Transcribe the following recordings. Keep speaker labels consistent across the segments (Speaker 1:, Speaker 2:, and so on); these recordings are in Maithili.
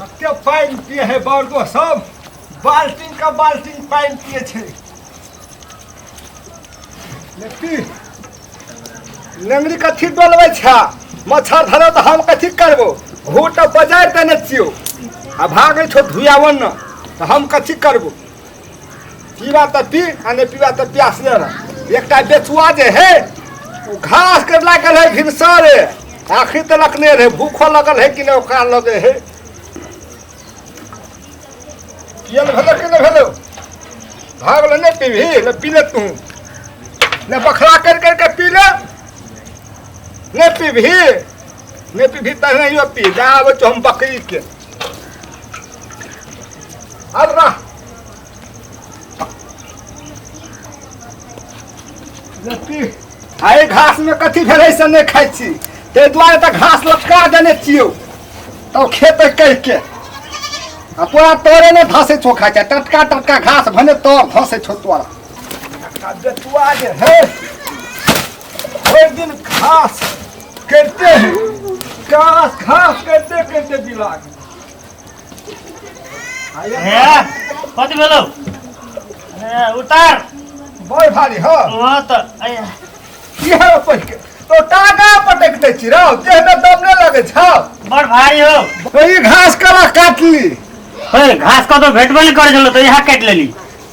Speaker 1: कते पानि पिए है बड़दो सब, बाल्टीन का बाल्टीन पानि पिए छै। ले पी। लेंगड़ी कथी डोलबै छै? मच्छर धरो तऽ हम कथी करबो? घूर तऽ बजारि देने छियौ आ भागै छौ धुआवन न, तऽ हम कथी करबो? पीबा तऽ पी आ नहि पीबा तऽ प्यासले रह। एकटा बेचुआ जे है ओ घास के लागल है भिनसरे, आखिर तलक नहि रहे, भूखो लगल है कि नहि ओकरा लगे है। पियल भेलो कि नहि भेलो? भागल नहि पीबही? ले पी ले तू, ने बखरा कर कर के पी ले। नहि पीबही? नहि पीबही तऽ नहियो पी। जा आबै छौ हम बकरी के। अब रह ले पी। आइ घास में कथी भेलै से नहि खाइ छी, ताहि दुआरे तऽ घास लटका देने छियौ तब खेत कहि के। आ तोरा तोरे नहि धसै छौ, खाइ छै टटका टटका घास भने तोर धसै छौ तोरा। आ बेचुआ जे है भरि दिन घास करिते है, घास घास करिते करिते बिला गेल।
Speaker 2: हे, कथी भेलौ? हे, उतार।
Speaker 1: बड़ भारी हँ।
Speaker 2: हँ तऽ आया।
Speaker 1: की है पैक तो टाका पटक दै छी रौ, देह में दम नहि लगै छौ।
Speaker 2: बड़ भारी हो।
Speaker 1: ई घास कला काटली?
Speaker 2: हे, घास कतौ भेटबे नहि करै छलौ तऽ यहाँ काटि लेली।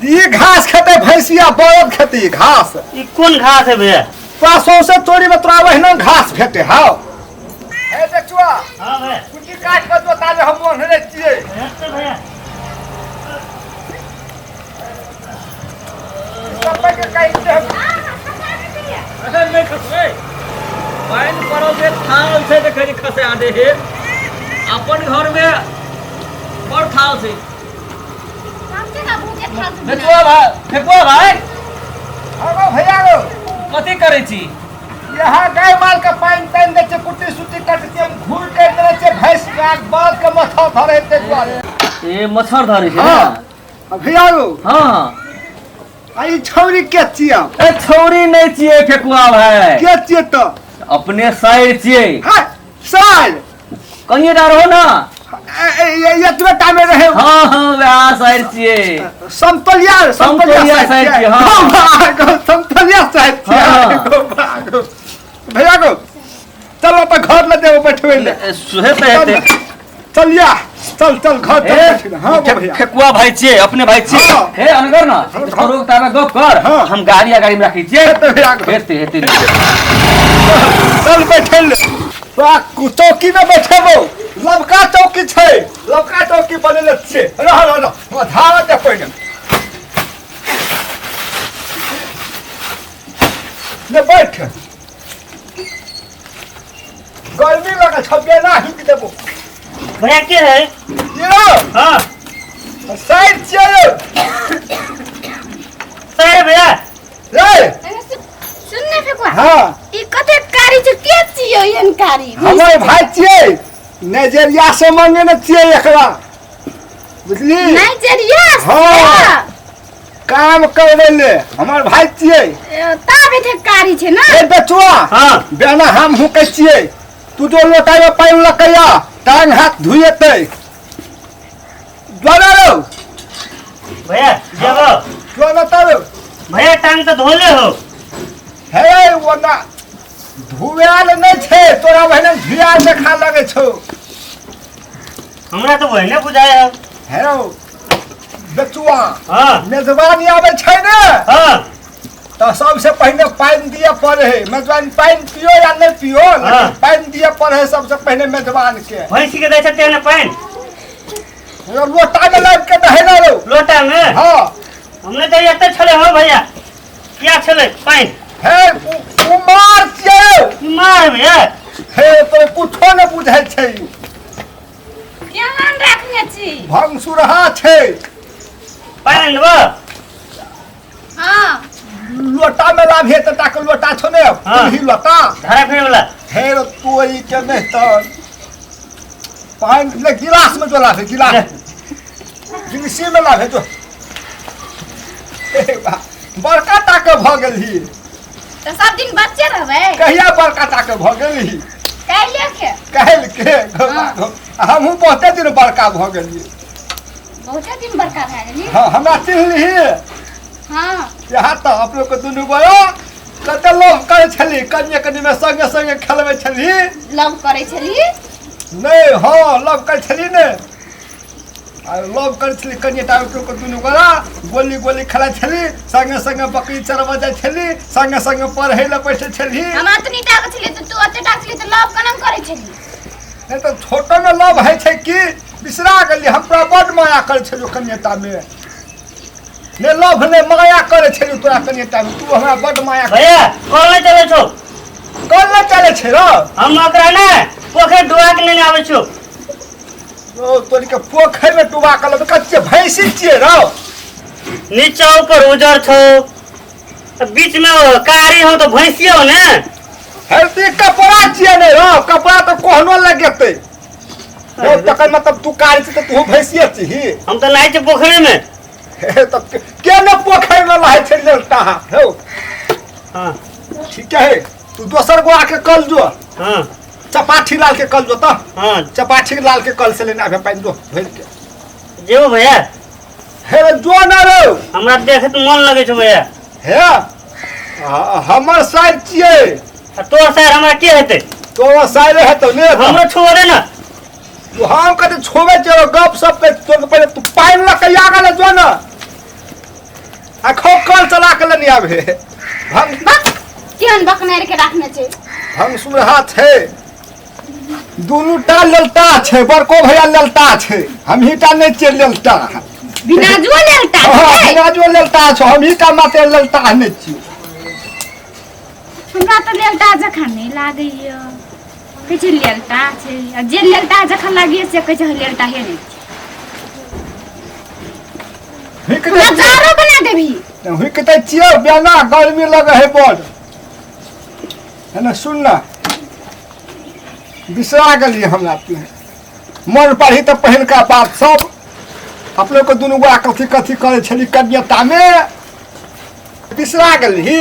Speaker 1: ई घास खेतै भैंसिया बड़द खेतै ई घास।
Speaker 2: ई कोन घास है भैया?
Speaker 1: तोरा सौंसे तोरी में तोरा ओहिना घास भेटे। हौ हे बेचुआ।
Speaker 2: हाँ भैया।
Speaker 1: कुट्टी काट के जोता जे हम ओन्हरे छियै।
Speaker 2: हेतै भैया।
Speaker 1: सब के काटि दे।
Speaker 3: अरे नहि खसबै, पानि पड़ल छै, थाल छै, देखै छी खसा दे हे। अपन घरमे बड़ थाल छै। फेकुआ भाई, फेकुआ भाई।
Speaker 1: हाँ गो भैया गो।
Speaker 3: कथी करै छी?
Speaker 1: यहाँ गाय माल के पानि तानि दै छै, कुट्टी सुट्टी कट के घूर काटि देने छै, भैंस के बड़द के मच्छर धरे ताहि दुआरे।
Speaker 3: ए मच्छर धरे छै?
Speaker 1: हाँ भैया गो।
Speaker 3: हाँ।
Speaker 1: आ ई छौरी के छियै?
Speaker 3: ए छौरी नहि छियै फेकुआ भाई।
Speaker 1: के छियै तऽ?
Speaker 3: अपने साइर छियै।
Speaker 1: हाँ साइर।
Speaker 3: कनिए टा रहो ना।
Speaker 1: एतबे टा में रहे।
Speaker 3: हाँ हाँ वएह साइर छियै।
Speaker 1: समतलिया।
Speaker 3: समतलिया साइर छियै।
Speaker 1: हाँ समतलिया साइर छियै। भैया गो चलो तऽ घर ले देबो बैठबै ले।
Speaker 3: हेतै हेतै।
Speaker 1: चलिया चल चल घर चल। हाँ भैया।
Speaker 3: फेकुआ भाई छियै, अपने भाई छियै। हे अनगर ना करो तारा गप कर।
Speaker 1: हाँ।
Speaker 3: हम गाड़ी आ गाड़ी में राखै छियै।
Speaker 1: हेतै भैया गो।
Speaker 3: हेतै हेतै।
Speaker 1: चल बैठे ले। चौकी में बैठेबो, लबका चौकी छै, लबका चौकी बनेले छियै। रह रह रह, धारा दे पहिने ले बैठ। गर्मी लगे छौ, बेना हिक देबो।
Speaker 2: भैया के है?
Speaker 1: यौ।
Speaker 2: हाँ।
Speaker 1: साइड छियै यौ।
Speaker 2: सर भैया।
Speaker 1: रे
Speaker 4: सुन ने फेकुआ।
Speaker 1: हाँ।
Speaker 4: ई कते कारी छै, के छियै एहन कारी?
Speaker 1: हमर भाई छियै, नाइजेरिया से मंगेने छियै एकरा, बुझली?
Speaker 4: नाइजेरिया से?
Speaker 1: हाँ। काम करबै ले हमर भाई छियै।
Speaker 4: तब एते कारी छै ना?
Speaker 1: ए बेचुआ।
Speaker 2: हाँ।
Speaker 1: बेना हम हुकै छियै, तू जो लोटा में पानि लकैया टांग हाथ धुएतै। द्वारा रो।
Speaker 2: भैया जेबो।
Speaker 1: क्यों न तब?
Speaker 2: भैया टांग तो धोले हो।
Speaker 1: हे ओना धुआल नहि छै, तोरा बहिने धुआल देखा लगै छौ।
Speaker 2: हमरा तो वही ने बुझाय हो।
Speaker 1: हे बेचुआ।
Speaker 2: हाँ।
Speaker 1: मेजबानी आबै छै ने?
Speaker 2: हाँ।
Speaker 1: तऽ सबसे पहिने पानि दिअ पड़े है। मेजबान पानि पियो या नहि पियो, लेकिन
Speaker 2: हाँ।
Speaker 1: पानि दिअ पड़े है सबसे पहिने मेजबान के।
Speaker 2: भैंसी के दै छै तेने पानि?
Speaker 1: लोटा में लाबि के दहे ना रौ।
Speaker 2: लोटा में?
Speaker 1: हाँ।
Speaker 2: हमने तो एते छले हो भैया, क्या छले पानि?
Speaker 1: हे कुमार छियै।
Speaker 2: कुमार भैया।
Speaker 1: हे तो कुछो ने बुझै छै।
Speaker 4: केहन राखने छी?
Speaker 1: भंसुरहा छै।
Speaker 2: पानि लेबो?
Speaker 4: हाँ।
Speaker 1: लोटा में लाभे त ताक लोटा छो ने।
Speaker 2: हाँ।
Speaker 1: ही लोटा।
Speaker 2: धारा फेरे वाला।
Speaker 1: हे रो तोई के नहीं त पानि ले गिलास में जो लाभे, गिलास गिलासी में लाभे जो। हे बा, बड़का टाके भ गेलही।
Speaker 4: तऽ सब दिन बच्चे रहबै?
Speaker 1: कहिया बड़का टाके भ गेलही?
Speaker 4: काल्हि के।
Speaker 1: काल्हि के। हमहूँ बहुते दिन बड़का भऽ गेलियै।
Speaker 4: बहुते दिन बड़का भए गेली।
Speaker 1: हाँ, हमरा चिन्हलिही?
Speaker 4: हाँ।
Speaker 1: यहाँ तऽ अपनो के दुनू गोरा कते लव करै छली, कनिये कनिमे संगे संगे खेलबै छली।
Speaker 4: लव करै छली?
Speaker 1: नहि, हाँ, लव करै छली ने। आ लव करै छली कनिये टा अपनो के दुनू गोरा गोली गोली खेलै छली, संगे संगे बकरी चरबै जाइ छली, संगे संगे पढ़ै लए बैसै छली।
Speaker 4: हम अतनी टा के छली तऽ तू ओते टा छली तऽ लव केना करै छली?
Speaker 1: नहि तऽ छोटोमे लव होइ छै कि बिसरा गेली। हम तोरा बड्ड माया करै छलियौ कनिये मे। ने लव ने माया करै छलियौ तोरा कनिये मे, तू हमरा बड्ड माया।
Speaker 2: भैया, कल नहीं चले छो।
Speaker 1: कल नहि चलै छै रौ?
Speaker 2: हम ओकरा ने पोखरि डुबा के लेने आबै छो।
Speaker 1: ओ तोरी के पोखरिमे डुबा के लबै कच्चे भैंसी छियै रौ।
Speaker 2: नीचा ऊपर उजर छो, बीच में कारी हो तो भैंसियो हो ने।
Speaker 1: हेल्दी कपड़ा छियै ने रौ, कपड़ा तऽ कोहनो लगेतै रौ। तकर मतलब तू कारी छी तऽ तू भैंसिये छिही।
Speaker 2: हम तो नहाय छी पोखरि में।
Speaker 1: हे तऽ के ने पोखरिमे नहाय छै लेलता हौ?
Speaker 2: हाँ।
Speaker 1: ठीक है, तू दोसर गोआ के कल जो।
Speaker 2: हाँ।
Speaker 1: चपाठी लाल के कल जो तऽ।
Speaker 2: हाँ।
Speaker 1: चपाठी लाल के कल से लेने आबे पानि जो भरि के।
Speaker 2: जेबो भैया?
Speaker 1: हे जो ना रौ।
Speaker 2: हमरा देखैत मन लगै छौ भैया।
Speaker 1: हे हमर साइड छियै।
Speaker 2: आ तोर साइड हमरा के हेतै?
Speaker 1: तोर साइड हेतौ ने।
Speaker 2: हमरो छुओ दे ना।
Speaker 1: तू हम कते छोबै छियै गप सप के तोर पहिले तू पानि लऽ के आगा ले जो ना। आ खो कल चला के लेने आबे। हम
Speaker 4: केहन बकनारि के राखने छै।
Speaker 1: हम सुरहा छै, दुनू टा ललता छै, बड़को भैया ललता छै, हमही टा नहि छियै ललता।
Speaker 4: बिना जो ललता
Speaker 1: हाँ,
Speaker 4: छै।
Speaker 1: बिना जो ललता छै, हमही टा मात्र ललता नहि छियै।
Speaker 4: हमरा तऽ ललता जखन नहि लागैया, कहै छै ललता छै, आ जे ललता जखन लागैया से कहै छै ललता हे नहि छै।
Speaker 1: हुकि
Speaker 4: हमरा जारो बना देबही।
Speaker 1: हुकि दै छियै बेना, गर्मी लगै है बड़। है ना, सुन ना, बिसरा गेलियै हमरा तू। मन पढ़ी तऽ पहिलका बात सब अपनो के दुनू गोरा कथी कथी करै छली कन्यतामे, बिसरा गेलही।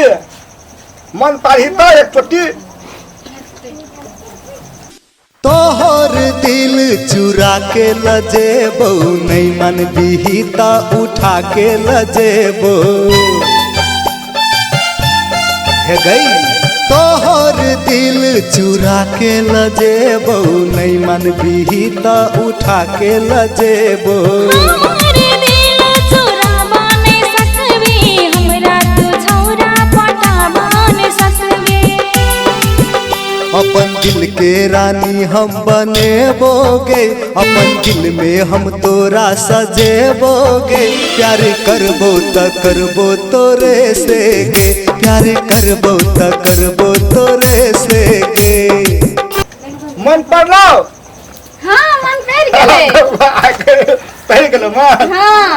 Speaker 1: मन पढ़ी तऽ एक चोटी
Speaker 5: तोहर दिल चुरा के लजेबो, नहीं मन बिही त उठा के लजेबो। हे गई तोहर दिल चुरा के लजेबो, नहीं मन बिही त उठा के लजेबो।
Speaker 6: हमर दिल चोराबा नै सकबे, हमरा तू छौरा पटाबा नै सकबे।
Speaker 5: अपन दिल के रानी हम बनेबोगे, अपन दिल में हम तोरा सजेबोगे। प्यार करबो त करबो तोरे से गे, प्यार करबो त करबो तोरे से गे।
Speaker 1: मन पड़लौ?
Speaker 4: हाँ, मन पड़ि गेलै।
Speaker 1: पड़ि गेलौ मन?
Speaker 4: हाँ,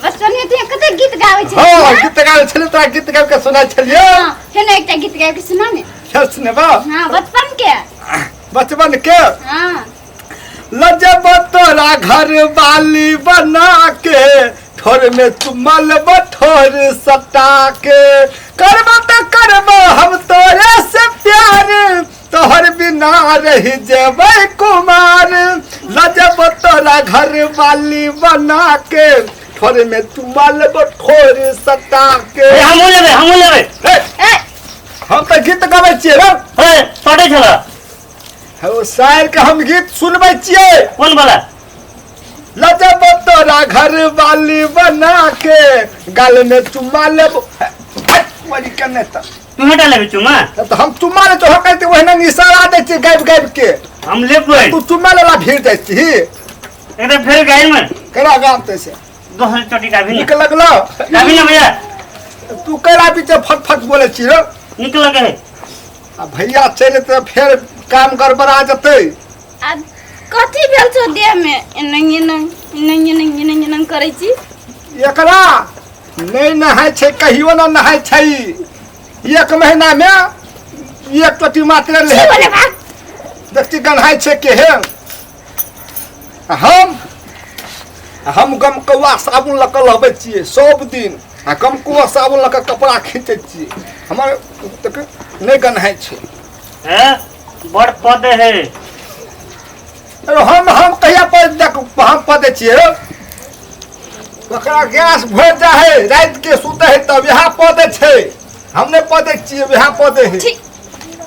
Speaker 4: बस सुनिए तऽ कते गीत गाबै छै।
Speaker 1: हाँ, गीत गाबै छलियै, तोरा गीत गाबि के सुनाइ छलियै।
Speaker 4: हाँ, हे ने एकटा गीत गाबि के सुना ने।
Speaker 1: चल सुनेबा।
Speaker 4: हाँ, बचपन के।
Speaker 1: बचपन के?
Speaker 4: हाँ।
Speaker 1: लजब तोरा घर वाली बना के, ठोर में चुमल बठोर सटा के, करबो त करबो हम तोरे से प्यार, तोहर बिना रह जेबै कुमार। लजब तोरा घर वाली बना के, ठोर में चुमल बठोर सटा के।
Speaker 2: हमहूँ लेबै, हमहूँ लेबै।
Speaker 1: हे, हम तऽ गीत गाबै छियै रौ।
Speaker 2: हे, पढ़ै छलऽ?
Speaker 1: हौ, शायर के हम गीत सुनबै छियै।
Speaker 2: कोन वाला?
Speaker 1: लजब तोरा घर वाली बना के, गाल में चुम्मा लेबो। मरी के नहि तऽ।
Speaker 2: तू हटा लेबै चुम्मा?
Speaker 1: तऽ हम चुम्मा ले तो कहते ओहिना इशारा दै छियै गाबि गाबि के।
Speaker 2: हम लेबै।
Speaker 1: तू चुम्मा लेला भीड़ जाइ छिही।
Speaker 2: एकदम फेर गाय में।
Speaker 1: केना गाबतै से?
Speaker 2: दोसर चोटी गाबी ने।
Speaker 1: नीक लगलो?
Speaker 2: गाबी ने भैया।
Speaker 1: तू केना बीचे फट फट बोलै छी रौ?
Speaker 2: नीक लगे है।
Speaker 1: आ भैया चलि एतै फेर काम गड़बड़ा जेतै।
Speaker 4: आ कथी भेल छौ देह में एना एना एना एना एना एना करै छी?
Speaker 1: एकरा नहि नहाय छै, कहियो न नहाय छै। एक महीना में एक टोटी मात्र ले।
Speaker 4: की बोले भाग?
Speaker 1: देखती गन्हाय छै केहन। हम गमकौआ साबुन लऽ कऽ लहबै छियै सब दिन, आ गमकौआ साबुन लऽ कऽ कपड़ा खींचै छियै, हमर तक नहि गन्हाय छै।
Speaker 2: हैं? बड़ पद है।
Speaker 1: अरे हम कहिया पर देख हम पदे छियै ओकरा गैस भरि जाइ है राति के सुते है तब यहाँ पदे छै हम नहि पदे छियै यहाँ पदे है।
Speaker 4: ठीक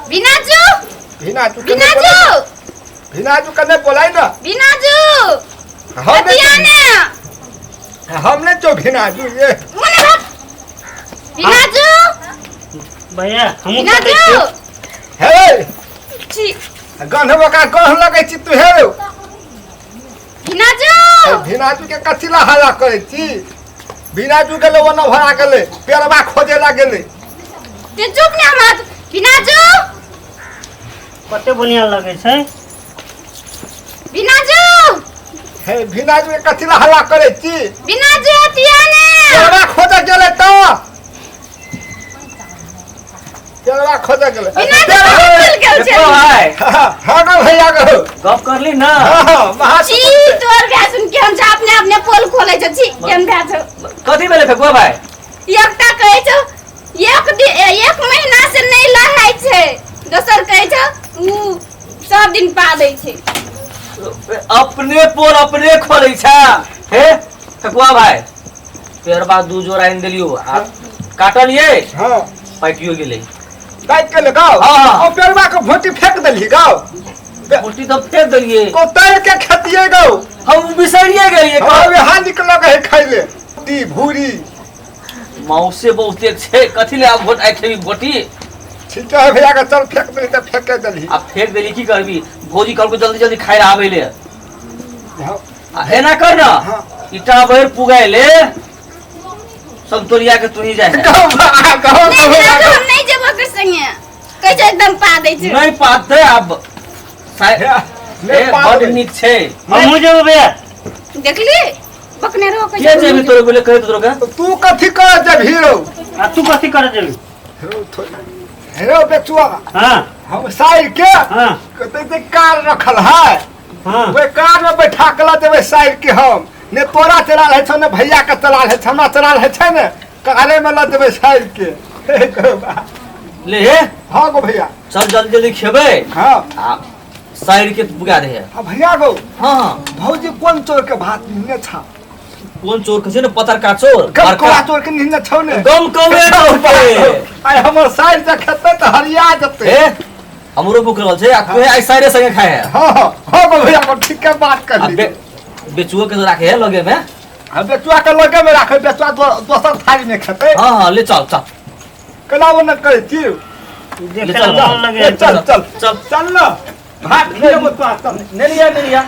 Speaker 4: बिनाजू
Speaker 1: भिनाजू के
Speaker 4: बिनाजू
Speaker 1: नहि बोलाय, भिनाजू के नहि बोलाय ना।
Speaker 4: बिनाजू
Speaker 1: हम
Speaker 4: बतिया
Speaker 1: नहि
Speaker 4: ने
Speaker 1: हम नहि छौ भिनाजू ये।
Speaker 4: मने भात बिनाजू
Speaker 2: भैया हमहूँ पदै
Speaker 4: बिनाजू
Speaker 2: छियौ।
Speaker 1: हे
Speaker 4: छी
Speaker 1: गन्हबो का गन्ह लगै छी तू हे
Speaker 4: बिनाजू
Speaker 1: भिनाजू के कथी ला हल्ला करै छी? भिनाजू गेलै ओना भरा गेलै पेड़वा खोजे ला गेलै।
Speaker 4: ते चुप ने हमरा बिनाजू
Speaker 2: कते बढ़िया लगै छै।
Speaker 4: बिनाजू
Speaker 1: हे भिनाजू के कथी ला हल्ला करै छी?
Speaker 4: बिनाजू अतिया ने
Speaker 1: पेड़वा खोजे गेलै तऽ पेड़वा खोजे गेलै।
Speaker 4: बिनाजू चल गेल छै।
Speaker 3: देखो भाई
Speaker 1: हाँ गो भैया गो
Speaker 3: गप करली ना।
Speaker 1: हाँ महा
Speaker 4: छी तोर भ्या सुन के हम अपने अपने पोल खोले छ छी केन भ्या छौ।
Speaker 3: कथी भेलै फेकुआ भाई?
Speaker 4: एकटा कहै छौ एक महीना से नहीं लहाय छै, दोसर कहै छौ उ सब दिन पा दै छै।
Speaker 3: अपने पोल अपने खोलै छै। हे फेकुआ भाई पेड़बा दू जोड़ा आनि देलियो आ काटलियै
Speaker 1: हाँ
Speaker 3: पाटियो गेलै।
Speaker 1: काटि के लगाओ।
Speaker 3: हाँ।
Speaker 1: ओ पेड़वा के भोटी फेंक देलही गाओ।
Speaker 3: भोटी तऽ फेंक देलियै।
Speaker 1: को तैर के खेतियै गाओ।
Speaker 3: हम बिसरिये गेलियै।
Speaker 1: हाँ यहाँ निकल गए खाइ ले टी भूरी
Speaker 3: मौसे बहुते छै कथी ले आब भोट आइ खेबी भोटी।
Speaker 1: ठीक है भैया के चल फेंक देली तऽ फेंके देलही।
Speaker 3: आ फेंक देली की करबी? भौजी कहलको जल्दी जल्दी खाइ ले आबै ले।
Speaker 1: हाँ।
Speaker 3: आ एना कर ना
Speaker 1: हाँ।
Speaker 3: ईटा भरि पुगाइ ले संतोलिया के तू ही जाइ है।
Speaker 1: गाओ गाओ
Speaker 4: नहीं
Speaker 1: भैया
Speaker 4: बिनाजू हम नहीं जेबो ओकर संगे कहै छै एकदम पा दै छै।
Speaker 3: नहि पातै आब
Speaker 1: नहीं
Speaker 3: बड नीक छै।
Speaker 2: हमहूँ जेबो भैया।
Speaker 4: देखली बकने रहो कहै
Speaker 3: के
Speaker 4: छै।
Speaker 3: जेबी तोरे बोले कहै तोरे के?
Speaker 1: तू कथी कर जेबही रौ?
Speaker 2: आ तू कथी कर जेबी?
Speaker 1: हेरो बेचुआ
Speaker 2: हाँ
Speaker 1: हम साइर के
Speaker 2: हाँ
Speaker 1: कते ते कार रखल है
Speaker 2: हाँ
Speaker 1: ओहि कार में बैठा के लऽ जेबै साइर के हम। ने तोरा चलाल है छौ ने भैया के चलाल है छौ, हमरा चलाल है छै ने कारे में लऽ जेबै साइर के।
Speaker 3: ले हे
Speaker 1: हाँ गो भैया
Speaker 3: चल जल्दी जल्दी खेबै।
Speaker 1: हाँ
Speaker 3: आ साइर के पुगा दे है।
Speaker 1: हाँ भैया गो।
Speaker 3: हाँ
Speaker 1: भौजी कोन चोर के भात निने छा?
Speaker 3: कोन चोर के छै ने पतरका चोर
Speaker 1: गम कौआ चोर के निने छौ ने।
Speaker 3: गम कौए चोर के।
Speaker 1: आइ हमर साइर जे खेतै तऽ हरिया जेतै।
Speaker 3: हे हमरो भूख रहल छै आ तोहे आइ साइरे संगे खाए है।
Speaker 1: हाँ हाँ हाँ गो भैया गो ठीक के बात
Speaker 3: आ
Speaker 1: करली।
Speaker 3: बेचुओ के राखे है लगे में।
Speaker 1: हाँ बेचुआ के लगे में राखे बेचुआ दोसर थाली में खेतै।
Speaker 3: हाँ हाँ ले चल चल
Speaker 1: केना ओ न करै छी?
Speaker 2: देखे
Speaker 3: चल,
Speaker 2: मन लगे।
Speaker 1: चल चल
Speaker 3: चल
Speaker 1: चल न भात खिएबो तोरा चल।
Speaker 3: नहीं लिया नहीं लिया।